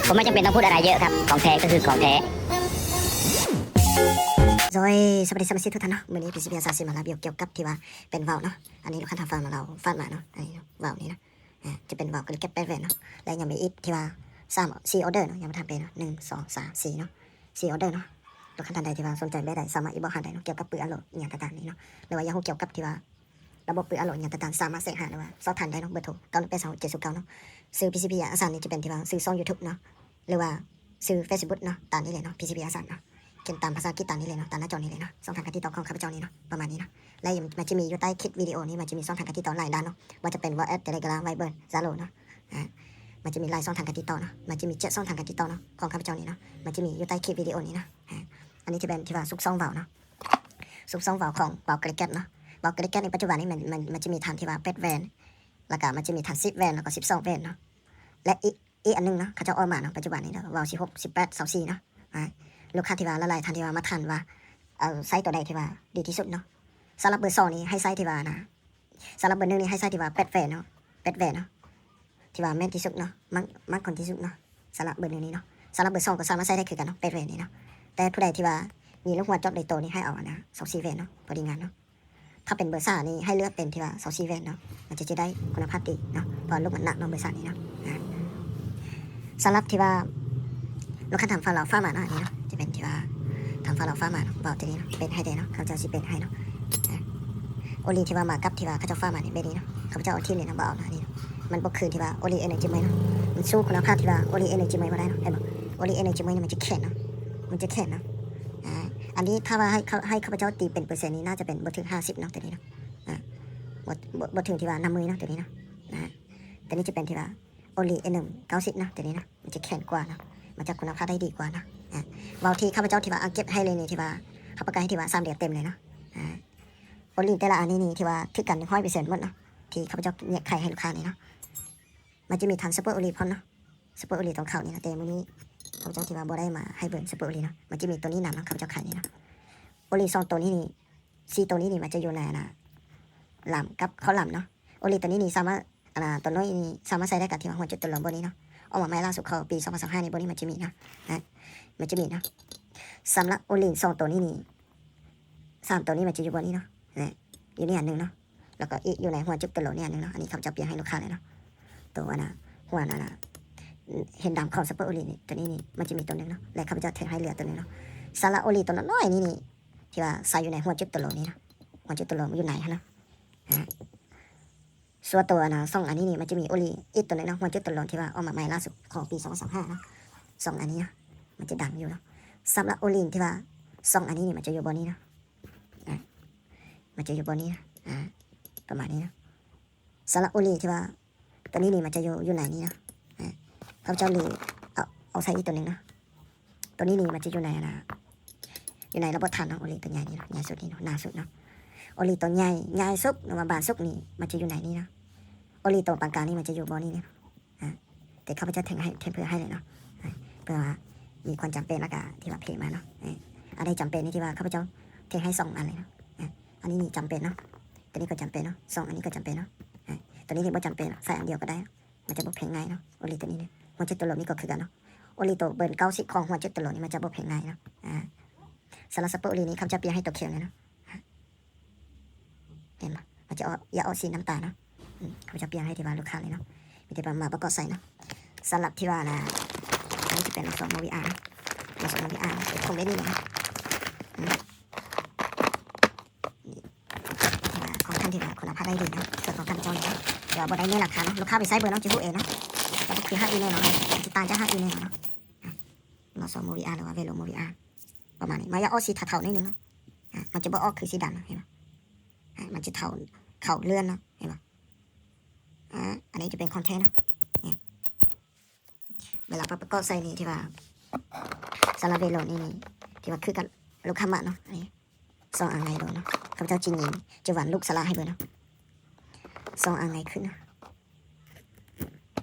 ผมไม่จำเป็นต้องพูดอะไรเยอะครับ ของแท้ก็คือของแท้ ໂດຍ ສະບາຍດີສະມາຊິກທຸກທ່ານເນາະ, ມື້ນີ້ ພີຊີພີ ອາສາຊິມາຣີວິວກ່ຽວກັບທີ່ວ່າເປັນເວົ້າເນາະ. ອັນນີ້ລູກຄ້າທາງຝັ່ງລາວຝາກມາເນາະ, ອັນນີ້ເນາະ ເວົ້ານີ້ເນາະ ອາ ຈະເປັນເວົ້າກະລິແກັດແປດແຫວນເນາະ ແລະ ຍັງມີອີກທີ່ວ່າສາມ ສີ່ອອເດີເນາະ, ຍັງບໍ່ທັນເປັນເນາະ ໜຶ່ງ ສອງ ສາມ ສີ່ເນາະ ສີ່ອອເດີເນາະ. ລູກຄ້າທ່ານໃດທີ່ວ່າສົນໃຈແບບໃດ ສາມາດອິນບັອກຫາໄດ້ເນາະ, ກ່ຽວກັບປືອາໂຫຼດອີ່ຫຍັງຕ່າງໆນີ້ເນາະ ຫຼືວ່າຢາກຮູ້ກ່ຽວກັບທີ່ວ່າ ລະບົບປືອາໂຫຼດຫຍັງຕ່າງໆ ສາມາດເສິດຫາ ຫຼືວ່າສອບຖາມໄດ້ເນາະ, ເບີໂທ ເກົ້າໜຶ່ງແປດ ສາມຫົກເຈັດສູນເກົ້າເນາະ. ຊື່ ພີຊີພີ ອາສານີ້ຈະເປັນທີ່ວ່າຊື່ຊ່ອງຢູທູບເນາະ ຫຼືວ່າຊື່ເຟສບຸກເນາະ ຕາມນີ້ເລີຍເນາະ ພີຊີພີ ອາສາເນາະ, ຂຽນຕາມພາສາອັງກິດຕາມນີ້ເລີຍເນາະ ຕາມໜ້າຈໍນີ້ເລີຍເນາະ. ຊ່ອງທາງການຕິດຕໍ່ຂອງຂ້າພະເຈົ້ານີ້ເນາະ ປະມານນີ້ເນາະ ແລະ ມັນຈະມີຢູ່ໃຕ້ຄລິບວິດີໂອນີ້ ມັນຈະມີຊ່ອງທາງການຕິດຕໍ່ຫຼາຍດ້ານເນາະ, ບໍ່ວ່າຈະເປັນ WhatsApp Telegram Viber Zalo ເນາະ ອາ ມັນຈະມີຫຼາຍຊ່ອງທາງການຕິດຕໍ່ເນາະ, ມັນຈະມີເຈັດຊ່ອງທາງການຕິດຕໍ່ເນາະ ຂອງຂ້າພະເຈົ້ານີ້ເນາະ, ມັນຈະມີຢູ່ໃຕ້ຄລິບວິດີໂອນີ້ເນາະ. ອາ ອັນນີ້ຈະເປັນທີ່ວ່າຊຸກຊ່ອງເວົ້າເນາະ ຊຸກຊ່ອງເວົ້າຂອງເວົ້າກະລິແກັດເນາະ. ເວົ້າກະລິແກັດໃນປັດຈຸບັນນີ້ ມັນ ມັນ ມັນຈະມີທັງທີ່ວ່າແປດແຫວນ ແລ້ວກະມັນຈະມີທັງສິບແຫວນ ແລ້ວກໍສິບສອງແຫວນເນາະ ແລະ ອີກ ອີກອັນໜຶ່ງເນາະ ເຂົາເຈົ້າອອກມາເນາະ ປັດຈຸບັນນີ້ເນາະ ເວົ້າສິບຫົກ ສິບແປດ ຊາວສີ່ເນາະ. ອາ ລູກຄ້າທີ່ວ່າຫຼາຍໆທ່ານທີ່ວ່າມາຖາມວ່າ ເອົາ ໃຊ້ໂຕໃດທີ່ວ່າດີທີ່ສຸດເນາະ. ສຳລັບເບີສອງນີ້ໃຫ້ໃຊ້ທີ່ວ່ານະ ສຳລັບເບີໜຶ່ງນີ້ໃຫ້ໃຊ້ທີ່ວ່າແປດແຫວນເນາະ ແປດແຫວນເນາະ ທີ່ວ່າແມ່ນທີ່ສຸດເນາະ ມັກ ມັກຄົນທີ່ສຸດເນາະ. ສຳລັບເບີໜຶ່ງນີ້ເນາະ ສຳລັບເບີສອງກໍສາມາດໃຊ້ໄດ້ຄືກັນເນາະ ແປດແຫວນນີ້ເນາະ, ແຕ່ຜູ້ໃດທີ່ວ່າມີລູກຫົວຈົບໃນໂຕນີ້ ໃຫ້ເອົາອັນນະ ຊາວສີ່ແຫວນເນາະ ພໍດີງາມເນາະ. ຖ້າເປັນເບີສາມນີ້ໃຫ້ເລືອກເປັນທີ່ວ່າຊາວສີ່ແຫວນເນາະ, ມັນຈະ ຈະໄດ້ຄຸນນະພາບດີເນາະ ເພາະວ່າລູກມັນໜັກເນາະ ເບີສາມນີ້ເນາະ. ອາ ສຳລັບທີ່ວ່າລູກຄ້າທາງຝັ່ງລາວຝາກມາເນາະ ອັນນີ້ເນາະ ຈະເປັນທີ່ວ່າທາງຝັ່ງລາວຝາກມາເນາະ, ເວົ້າຕົວນີ້ເນາະ ເປັນໃຫ້ໄດ້ເນາະ ເຂົາເຈົ້າຊິເປັນໃຫ້ເນາະ. ອາ ໂອລິນທີ່ວ່າມາກັບທີ່ວ່າເຂົາເຈົ້າຝາກມານີ້ແບບນີ້ເນາະ, ຂ້າພະເຈົ້າເອົາຖິ້ມເລີຍເນາະ ບໍ່ເອົາເນາະ ອັນນີ້ເນາະ. ມັນບໍ່ຄືທີ່ວ່າໂອລິນເອເນີຈີເມນເນາະ, ມັນສູ້ຄຸນນະພາບທີ່ວ່າໂອລິນເອເນີຈີເມນບໍ່ໄດ້ເນາະ ເຫັນບໍ່? ໂອລິນເອເນີຈີເມນນີ້ມັນຈະແຂງເນາະ ມັນຈະແຂງເນາະ. ອາ ອັນນີ້ຖ້າວ່າໃຫ້ ໃຫ້ຂ້າພະເຈົ້າຕີເປັນເປີເຊັນນີ້ ໜ້າຈະເປັນບໍ່ເຖິງຫ້າສິບເນາະ ຕົວນີ້ເນາະ. ອາ ບໍ່ ບໍ່ ບໍ່ເຖິງທີ່ວ່ານຳມືເນາະ ຕົວນີ້ເນາະ. ອາ ຕົວນີ້ຈະເປັນທີ່ວ່າໂອລິນເອເນີມເກົ້າສິບເນາະ ຕົວນີ້ເນາະ ມັນຈະແຂງກວ່າເນາະ ມັນຈະຄຸນນະພາບໄດ້ດີກວ່າເນາະ. ອາ ເວົ້າທີ່ຂ້າພະເຈົ້າທີ່ວ່າເອົາເກັບໃຫ້ເລີຍນີ້ ທີ່ວ່າຮັບປະກັນໃຫ້ທີ່ວ່າສາມເດືອນເຕັມເລີຍເນາະ. ອາ ໂອລິນແຕ່ລະອັນນີ້ນີ້ ທີ່ວ່າຖືກກັນ ໜຶ່ງຮ້ອຍເປີເຊັນໝົດເນາະ ທີ່ຂ້າພະເຈົ້າແຍກຂາຍໃຫ້ລູກຄ້ານີ້ເນາະ. ມັນຈະມີທັງສະເປີໂອລິນພ້ອມເນາະ, ສະເປີໂອລິນຕ້ອງເຂົ້ານີ້ເນາະ, ແຕ່ມື້ນີ້ຂ້າພະເຈົ້າທີ່ວ່າບໍ່ໄດ້ມາໃຫ້ເບິ່ງສະເປີໂອລິນເນາະ. ມັນຈະມີຕົວນີ້ນຳເນາະ ຂ້າພະເຈົ້າຂາຍນີ້ເນາະ. ໂອລິນສອງຕົວນີ້ນີ້ ສີ່ຕົວນີ້ນີ້ ມັນຈະຢູ່ໃນອັນນະ ລຳກັບເຂົ້າລຳເນາະ. ໂອລິນຕົວນີ້ນີ້ສາມາດ ອັນນະ ຕົວນ້ອຍນີ້ສາມາດໃຊ້ໄດ້ກັບທີ່ວ່າຫົວຈຸກຕົວໂຫຼບໍ່ນີ້ເນາະ, ອອກມາໃໝ່ລ່າສຸດຂອງປີສອງພັນຊາວຫ້ານີ້ ບໍ່ນີ້ມັນຈະມີເນາະ ນະ ມັນຈະມີເນາະ. ສຳລັບໂອລິນສອງຕົວນີ້ນີ້ ສາມຕົວນີ້ມັນຈະຢູ່ບໍ່ນີ້ເນາະ ນະ ຢູ່ນີ້ອັນໜຶ່ງເນາະ. ແລ້ວກໍອີກຢູ່ໃນຫົວຈຸກຕົວໂຫຼນີ້ອັນໜຶ່ງເນາະ, ອັນນີ້ຂ້າພະເຈົ້າປ່ຽນໃຫ້ລູກຄ້າເລີຍເນາະ. ຕົວອັນນະ ຫົວອັນນະ ເຫັນດຳຂອງສະເປີໂອລິນນີ້ ຕົວນີ້ນີ້ມັນຈະມີຕົວໜຶ່ງເນາະ ແລະ ຂ້າພະເຈົ້າແຖມໃຫ້ເຫຼືອຕົວໜຶ່ງເນາະ. ສຳລັບໂອລິນຕົວນ້ອຍໆນີ້ນີ້ ທີ່ວ່າໃສ່ຢູ່ໃນຫົວຈຸກຕົວໂຫຼນີ້ເນາະ, ຫົວຈຸກຕົວໂຫຼຢູ່ໃນຫັ້ນເນາະ. ອາ ສ່ວນຕົວອັນນະ ສອງອັນນີ້ນີ້ ມັນຈະມີໂອລິນອີກຕົວໜຶ່ງເນາະ, ຫົວຈຸກຕົວໂຫຼທີ່ວ່າອອກມາໃໝ່ລ່າສຸດຂອອງປີສອງພັນຊາວຫ້າເນາະ. ສອງອັນນີ້ເນາະ ມັນຈະດັງຢູ່ເນາະ. ສຳລັບໂອລິນທີ່ວ່າສອງອັນນີ້ນີ້ ມັນຈະຢູ່ບ່ອນນີ້ເນາະ ອາ ມັນຈະຢູ່ບ່ອນນີ້ນະ ອາ ປະມານນີ້ເນາະ. ສຳລັບໂອລິນທີ່ວ່າຕົວນີ້ນີ້ ມັນຈະຢູ່ ຢູ່ໃນນີ້ເນາະ. ອາ ຂ້າພະເຈົ້າລືມເອົາ ເອົາໃສ່ອີກຕົວໜຶ່ງເນາະ. ຕົວນີ້ນີ້ມັນຈະຢູ່ໃນອັນນະ ຢູ່ໃນລະບົບຖານເນາະ. ໂອລິນຕົວໃຫຍ່ນີ້ເນາະ ໃຫຍ່ສຸດນີ້ເນາະ ໜາສຸດເນາະ. ໂອລິນຕົວໃຫຍ່ ໃຫຍ່ສຸດ ຫຼືວ່າບາງສຸດນີ້ ມັນຈະຢູ່ໃນນີ້ເນາະ. ໂອລິນຕົວປານກາງນີ້ ມັນຈະຢູ່ບ່ອນນີ້ເນາະ. ອາ ແຕ່ຂ້າພະເຈົ້າແຖມໃຫ້ ແຖມເພື່ອໃຫ້ເລີຍເນາະ ອາ ເພື່ອວ່າມີຄວາມຈຳເປັນ ແລ້ວກະທີ່ວ່າເພມາເນາະ. ອາ ອັນໃດຈຳເປັນນີ້ ທີ່ວ່າຂ້າພະເຈົ້າແຖມໃຫ້ສອງອັນເລີຍເນາະ. ອາ ອັນນີ້ນີ້ຈຳເປັນເນາະ, ຕົວນີ້ກໍຈຳເປັນເນາະ, ສອງອັນນີ້ກໍຈຳເປັນເນາະ. ອາ ຕົວນີ້ນີ້ບໍ່ຈຳເປັນ ໃສ່ອັນດຽວກໍໄດ້ ມັນຈະບໍ່ແພງງ່າຍເນາະ. ໂອລິນຕົວນີ້ນີ້ ຫົວຈຸກຕົວໂຫຼນີ້ກໍຄືກັນເນາະ. ໂອລິນຕົວເບີເກົ້າສິບຂອງຫົວຈຸກຕົວໂຫຼນີ້ ມັນຈະບໍ່ແພງງ່າຍເນາະ. ອາ ສຳລັບສະເປີໂອລິນນີ້ ຂ້າພະເຈົ້າປ່ຽນໃຫ້ຕົວຂຽວເລີຍເນາະ. ເຫັນບໍ່? ມັນຈະອອກ ຢາກອອກສີນ້ຳຕານເນາະ. ອືມ ຂ້າພະເຈົ້າປ່ຽນໃຫ້ທີ່ວ່າລູກຄ້າເລີຍເນາະ, ມີແຕ່ມາປະກອບໃສ່ເນາະ. ສຳລັບທີ່ວ່ານະ ອັນນີ້ຈະເປັນລາວສອງໂມວີອາເນາະ, ລາວສອງໂມວີອາເນາະ ເປັນຂອງເບນີ້ເນາະ. ອືມ ນີ້ ທີ່ວ່າຂອງທ່ານທີ່ວ່າຄຸນນະພາບໄດ້ດີເນາະ, ເຄື່ອງຂອງທ່ານເຈົ້ານີ້ເນາະ, ທີ່ວ່າບໍ່ໄດ້ເນລະຄາເນາະ. ລູກຄ້າໄປໃຊ້ເບິ່ງເນາະ ຈະຮູ້ເອງເນາະ, ຈະບໍ່ຄືຮ້ານອື່ນແນ່ນອນເນາະ, ຈະຕ່າງຈາກຮ້ານອື່ນແນ່ນອນເນາະ. ອາ ລາວສອງໂມວີອາ ຫຼືວ່າເວໂລໂມວີອາ ປະມານນີ້. ມັນຢາກອອກສີເທົາໆໜ້ອຍໜຶ່ງເນາະ. ອາ ມັນຈະບໍ່ອອກຄືສີດຳເນາະ ເຫັນບໍ່? ອາ ມັນຈະເທົາ ເຂົ້າເລື່ອນເນາະ ເຫັນບໍ່? ອາ ອັນນີ້ຈະເປັນຂອງແທ້ເນາະ. ນີ້ ເວລາປະກອບໃສ່ນີ້ ທີ່ວ່າສາລາເວໂລນີ້ ທີ່ວ່າຄືກັນລູກຄ້າມັກເນາະ. ອັນນີ້ສອງອັນໃນໂລເນາະ, ຂ້າພະເຈົ້າຈິງຍິງຈະຫວານລູກສາລາໃຫ້ເບິ່ງເນາະ. ສອງອັນໃນຂຶ້ນເນາະ,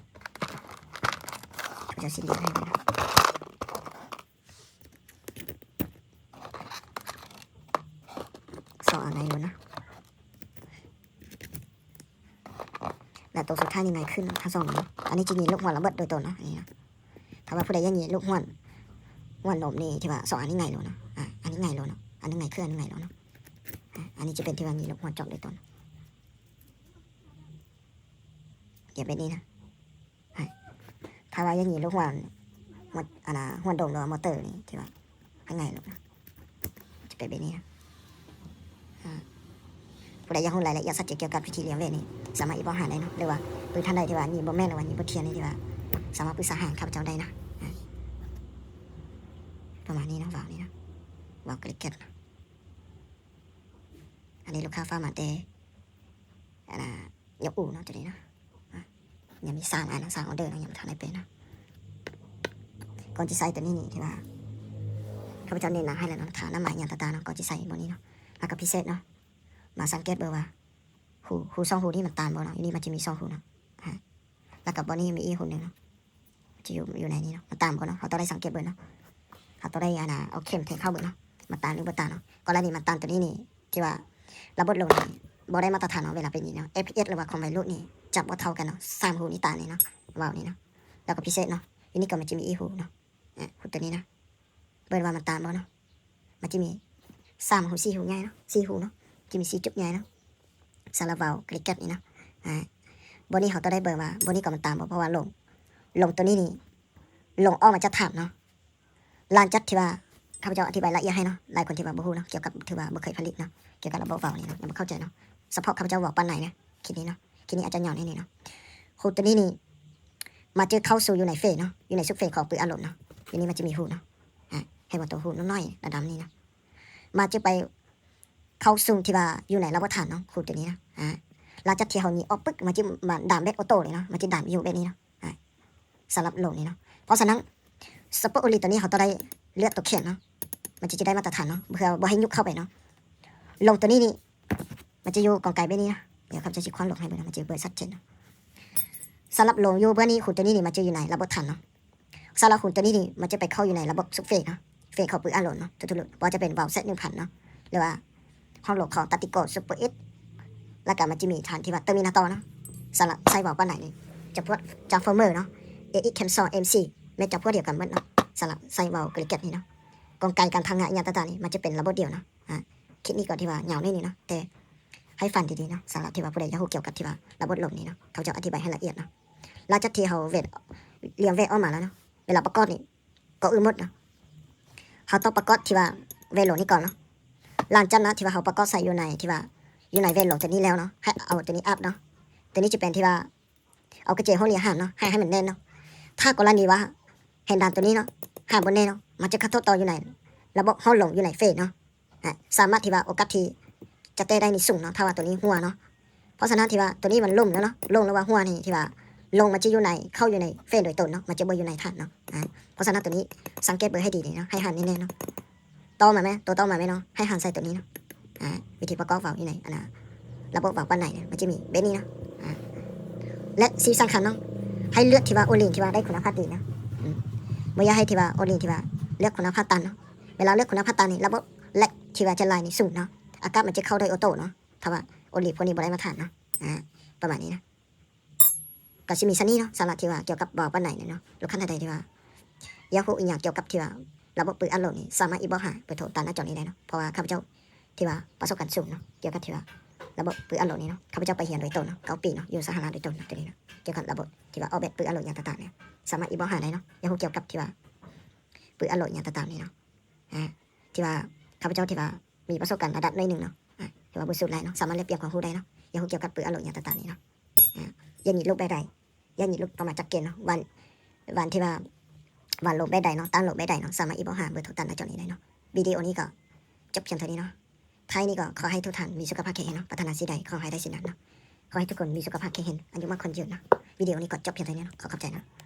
ຂ້າພະເຈົ້າຊິເລຍໃຫ້ເບິ່ງເນາະ. ສອງອັນໃນໂລເນາະ, ແລະ ໂຕສຸດທ້າຍນີ້ໃນຂຶ້ນເນາະ ທັງສອງໂລເນາະ. ອັນນີ້ຈະຍິງລູກຫົວລະເບີດໂດຍຕົງເນາະ ອັນນີ້ເນາະ. ຖ້າວ່າຜູ້ໃດຢາກຫຍິບລູກຫ້ວນ ຫ້ວນລົມນີ້ ທີ່ວ່າສອງອັນນີ້ງ່າຍໂລດເນາະ. ອາ ອັນນີ້ງ່າຍໂລດເນາະ, ອັນນີ້ງ່າຍຄືອັນນີ້ງ່າຍໂລດເນາະ. ອາ ອັນນີ້ຈະເປັນທີ່ວ່າຫຍິບລູກຫ້ວນຈອກໂດຍຕົງ. ຈະເປັນແບບນີ້ນະ. ອາ ຖ້າວ່າຢາກຫຍິບລູກຫ້ວນ ມອ ອັນນ່າ ຫ້ວນດົມ ຫຼືວ່າມໍເຕີນີ້ ທີ່ວ່າງ່າຍໂລດນະ. ຈະເປັນແບບນີ້ນະ. ອາ ຜູ້ໃດຢາກຮູ້ລາຍລະອຽດຊັດເຈນກ່ຽວກັບພິທີລຽງເວດນີ້ ສາມາດອິນບັອກຫາໄດ້ເນາະ ຫຼືວ່າເບິ່ງທ່ານໃດທີ່ວ່າຍິງບໍ່ແມ່ນ ຫຼືວ່າຍິງບໍ່ທຽນນີ້ ທີ່ວ່າສາມາດປຶກສາຫາຂ້າພະເຈົ້າໄດ້ນະ. ອາ ປະມານນີ້ເນາະ ວາວນີ້ເນາະ ວາວກະລິກເກັດເນາະ. ອັນນີ້ລູກຄ້າຝາກມາແຕ່ ອັນນ່າ ຍົກອູ່ເນາະ ຕົວນີ້ເນາະ. ອາ ຍັງມີສາມອັນເນາະ ສາມອໍເດີເນາະ ຍັງບໍ່ທັນໄດ້ເປັນເນາະ. ກ່ອນຈະໃສ່ຕົວນີ້ນີ້ ທີ່ວ່າຂ້າພະເຈົ້າແນະນຳໃຫ້ແລ້ວເນາະ ຖ້ານ້ຳໝາກຫຍັງຕ່າງໆເນາະ ກ່ອນຈະໃສ່ບ່ອນນີ້ເນາະ. ແລ້ວກໍພິເສດເນາະ ມາສັງເກດເບິ່ງວ່າຮູ ຮູສອງຮູນີ້ມັນຕັນບໍ່ເນາະ. ຢູ່ນີ້ມັນຈະມີສອງຮູເນາະ. ອາ ແລ້ວກໍບ່ອນນີ້ມີອີກຮູໜຶ່ງເນາະ ຈະຢູ່ ຢູ່ໃນນີ້ເນາະ ມັນຕັນບໍ່ເນາະ. ເຮົາຕ້ອງໄດ້ສັງເກດເບິ່ງເນາະ ເຮົາຕ້ອງໄດ້ ອັນນ່າ ເອົາເຂັມແທງເຂົ້າເບິ່ງເນາະ ມັນຕັນຫຼືບໍ່ຕັນເນາະ. ກໍລະນີມັນຕັນຕົວນີ້ນີ້ ທີ່ວ່າລະບົບລົມນີ້ບໍ່ໄດ້ມາດຕະຖານເນາະ ເວລາເປັນນີ້ເນາະ ເອັຟພີເອັສ ຫຼືວ່າຄວາມໄວໂຫຼດນີ້ຈະບໍ່ເທົ່າກັນເນາະ. ສາມຮູນີ້ຕັນນີ້ເນາະ ວາວນີ້ເນາະ. ແລ້ວກໍພິເສດເນາະ ຢູ່ນີ້ກໍມັນຈະມີອີກຮູເນາະ. ອາ ຮູຕົວນີ້ນະ ເບິ່ງວ່າມັນຕັນບໍ່ເນາະ. ມັນຈະມີສາມຮູ ສີ່ຮູໃຫຍ່ເນາະ ສີ່ຮູເນາະ ຈະມີສີ່ຈຸດໃຫຍ່ເນາະ ສຳລັບວາວກະລິກເກັດນີ້ເນາະ. ອາ ບ່ອນນີ້ເຮົາຕ້ອງໄດ້ເບິ່ງວ່າບ່ອນນີ້ກໍມັນຕັນບໍ່ ເພາະວ່າລົມ ລົມຕົວນີ້ນີ້ ລົມອອກມາຈາກຖັງເນາະ. ຫຼັງຈາກທີ່ວ່າຂ້າພະເຈົ້າອະທິບາຍລະອຽດໃຫ້ເນາະ ຫຼາຍຄົນທີ່ວ່າບໍ່ຮູ້ເນາະ ກ່ຽວກັບ ຖືວ່າບໍ່ເຄີຍຜະລິດເນາະ ກ່ຽວກັບລະບົບວາວນີ້ເນາະ ຍັງບໍ່ເຂົ້າໃຈເນາະ. ສະເພາະຂ້າພະເຈົ້າເວົ້າປານໃດນະ ຄລິບນີ້ເນາະ ຄລິບນີ້ອາດຈະຍາວແດ່ນີ້ເນາະ. ຮູຕົວນີ້ນີ້ ມາຈະເຂົ້າສູ່ຢູ່ໃນເຟນເນາະ ຢູ່ໃນຊຸບເຟນຂອງປືອາລົມເນາະ. ຢູ່ນີ້ມັນຈະມີຮູເນາະ. ອາ ເຫັນບໍ່ ໂຕຮູນ້ອຍໆ ດຳໆນີ້ເນາະ ມັນຈະໄປເຂົ້າສູ່ທີ່ວ່າຢູ່ໃນລະບົບຖັງເນາະ ຮູຕົວນີ້ນະ. ອາ ຫຼັງຈາກທີ່ເຮົາຍິງອອກປຶບ ມັນຈະມາດັນແບບໂອໂຕ້ເລີຍເນາະ ມັນຈະດັນຢູ່ແບບນີ້ເນາະ. ອາ ສຳລັບໂຫຼມນີ້ເນາະ. ເພາະສະນັ້ນ ສະໂປດໂອລິງຕົວນີ້ເຮົາຕ້ອງໄດ້ເລືອກຕົວແຂນເນາະ ມັນຈະ ຈະໄດ້ມາດຕະຖານເນາະ ເພື່ອບໍ່ໃຫ້ຍຸບເຂົ້າໄປເນາະ. ລົມຕົວນີ້ນີ້ ມັນຈະຢູ່ກອງໄກແບບນີ້ນະ. ດຽວຂ້າພະເຈົ້າຊິຄວັນລົງໃຫ້ເບິ່ງເນາະ ມັນຈະເບິ່ງຊັດເຈນເນາະ. ສຳລັບລົມຢູ່ເບື້ອງນີ້ ຮູຕົວນີ້ນີ້ມັນຈະຢູ່ໃນລະບົບຖັງເນາະ. ສຳລັບຮູຕົວນີ້ນີ້ ມັນຈະໄປເຂົ້າຢູ່ໃນລະບົບຊຸບເຟນເນາະ ເຟນຂອງປືອາລົມເນາະ ທຸກໆລຸ້ນ ບໍ່ວ່າຈະເປັນວາວ ແຊັດໜຶ່ງພັນເນາະ ຫຼືວ່າຫ້ອງໂຫຼຂອງຕາຕິໂກ ຊຸບເປີເອັສ ແລ້ວກໍມັນຈະມີທ່ານທີ່ວ່າເຕີມມິນາໂຕເນາະ. ສຳລັບໃສ່ວາວປານໃດນີ້ ຈຳພວກຈານຟອມເມີເນາະ ເອເອັກແຄມສອງ ເອັມສີ່ ແມ່ນຈຳພວກດຽວກັນໝົດເນາະ. ສຳລັບໃສ່ວາວກະລິກເກັດນີ້ເນາະ ກອງໄກການທຳງານອີ່ຫຍັງຕ່າງໆນີ້ ມັນຈະເປັນລະບົບດຽວເນາະ. ອາ ຄລິບນີ້ກໍຖືວ່າຍາວໜ້ອຍໜຶ່ງເນາະ ແຕ່ໃຫ້ຟັງດີໆເນາະ ສຳລັບທີ່ວ່າຜູ້ໃດຢາກຮູ້ກ່ຽວກັບທີ່ວ່າລະບົບລົມນີ້ເນາະ ເຂົາຈະອະທິບາຍໃຫ້ລະອຽດເນາະ. ຫຼັງຈາກທີ່ເຮົາເວດ ລຽງເວດອອກມາແລ້ວເນາະ ເວລາປະກອບນີ້ ກ່ອນອື່ນໝົດເນາະ ເຮົາຕ້ອງປະກອບທີ່ວ່າເວໂລນີ້ກ່ອນເນາະ. ຫຼັງຈາກນັ້ນທີ່ວ່າເຮົາປະກອບໃສ່ຢູ່ໃນທີ່ວ່າ ຢູ່ໃນເວໂລຕົວນີ້ແລ້ວເນາະ ໃຫ້ເອົາຕົວນີ້ອັບເນາະ. ຕົວນີ້ຈະເປັນທີ່ວ່າເອົາກະເຈໂຮເລຍຫາມເນາະ ໃຫ້ ໃຫ້ມັນແໜ້ນເນາະ. ຖ້າກໍລະນີວ່າແຮນດັນຕົວນີ້ເນາະ ຫາມບໍ່ແໜ້ນເນາະ ມັນຈະກະທົບຕໍ່ຢູ່ໃນລະບົບຫ້ອງລົມຢູ່ໃນເຟນເນາະ. ອາ ສາມາດທີ່ວ່າໂອກາດທີ່ຈະແຕກໄດ້ນີ້ສູງເນາະ ຖ້າວ່າຕົວນີ້ຮົ່ວເນາະ. ເພາະສະນັ້ນທີ່ວ່າຕົວນີ້ມັນລົ້ມແລ້ວເນາະ ລົ້ມແລ້ວວ່າຮົ່ວນີ້ທີ່ວ່າລົມມັນຈະຢູ່ໃນ ເຂົ້າຢູ່ໃນເຟນໂດຍຕົງເນາະ ມັນຈະບໍ່ຢູ່ໃນຖັງເນາະ. ອາ ເພາະສະນັ້ນຕົວນີ້ສັງເກດເບິ່ງໃຫ້ດີໆເນາະ ໃຫ້ຫັນແໜ້ນໆເນາະ. ຕໍ່ມາແມ່ ໂຕຕໍ່ມາແມ່ເນາະ ໃຫ້ຫັນໃສ່ຕົວນີ້ເນາະ. ອາ ວິທີປະກອບວາວຢູ່ໃນ ອັນນ່າ ລະບົບວາວປານໃດເນາະ ມັນຈະມີແບບນີ້ເນາະ. ອາ ແລະ ສິ່ງສຳຄັນເນາະ ໃຫ້ເລືອກທີ່ວ່າໂອລິງທີ່ວ່າໄດ້ຄຸນນະພາບດີເນາະ. ອືມ ບໍ່ຢາກໃຫ້ທີ່ວ່າໂອລິງທີ່ວ່າເລືອກຄຸນນະພາບຕ່ຳເນາະ. ເວລາເລືອກຄຸນນະພາບຕ່ຳນີ້ ລະບົບແລັກທີ່ວ່າຈະໄຫຼນີ້ສູງເນາະ ອາກາດມັນຈະເຂົ້າໂດຍໂອໂຕ້ເນາະ ຖ້າວ່າໂອລິງພວກນີ້ບໍ່ໄດ້ມາດຕະຖານເນາະ. ອາ ປະມານນີ້ນະ ກໍຊິມີສ່ຳນີ້ເນາະ ສາລະທີ່ວ່າກ່ຽວກັບວາວປານໃດເນາະ. ລູກຄ້າທ່ານໃດທີ່ວ່າຢາກຮູ້ອີ່ຫຍັງກ່ຽວກັບທີ່ວ່າລະບົບປືອັດໂຫຼດນີ້ ສາມາດອິນບັອກຫາເບີໂທຕາມໜ້າຈໍນີ້ໄດ້ເນາະ ເພາະວ່າຂ້າພະເຈົ້າທີ່ວ່າປະສົບການສູງເນາະ ກ່ຽວກັບທີ່ວ່າລະບົບປືອັດໂຫຼດນີ້ເນາະ ຂ້າພະເຈົ້າໄປຮຽນໂດຍຕົງເນາະ ເກົ້າປີເນາະ ຢູ່ສະຫະລັດໂດຍຕົງເນາະ. ຕົວນີ້ເນາະ ກ່ຽວກັບລະບົບທີ່ວ່າອອກແບບປືອັດໂຫຼດຫຍັງຕ່າງໆນີ້ ສາມາດອິນບັອກຫາໄດ້ເນາະ. ຢາກຮູ້ກ່ຽວກັບທີ່ວ່າ ປືອັດໂຫຼດຫຍັງຕ່າງໆນີ້ເນາະ ອາ ທີ່ວ່າຂ້າພະເຈົ້າທີ່ວ່າມີປະສົບການລະດັບໜ້ອຍໜຶ່ງເນາະ ອາ ທີ່ວ່າບໍ່ສູນຫຼາຍເນາະ ສາມາດແລກປ່ຽນຄວາມຮູ້ໄດ້ເນາະ. ຢາກຮູ້ກ່ຽວກັບປືອັດໂຫຼດຫຍັງຕ່າງໆນີ້ເນາະ ອາ ຢາກຍິງລູກແບບໃດ ຢາກຍິງລູກປະມານຈັກເກນເນາະ ວັນ ວັນທີ່ວ່າ ວັນໂລແບບໃດເນາະ ຕັ້ງໂລແບບໃດເນາະ ສາມາດອິນບັອກຫາເບີໂທຕາມໜ້າຈໍນີ້ໄດ້ເນາະ. ວິດີໂອນີ້ກໍຈົບພຽງເທົ່ານີ້ເນາະ. ທ້າຍນີ້ກໍຂໍໃຫ້ທຸກທ່ານມີສຸຂະພາບແຂງແຮງເນາະ ປາດຖະໜາສິ່ງໃດຂໍໃຫ້ໄດ້ສິ່ງນັ້ນເນາະ. ຂໍໃຫ້ທຸກຄົນມີສຸຂະພາບແຂງແຮງ ອາຍຸໝັ້ນຂວັນຍືນເນາະ. ວິດີໂອນີ້ກໍຈົບພຽງເທົ່ານີ້ເນາະ ຂໍຂອບໃຈເນາະ.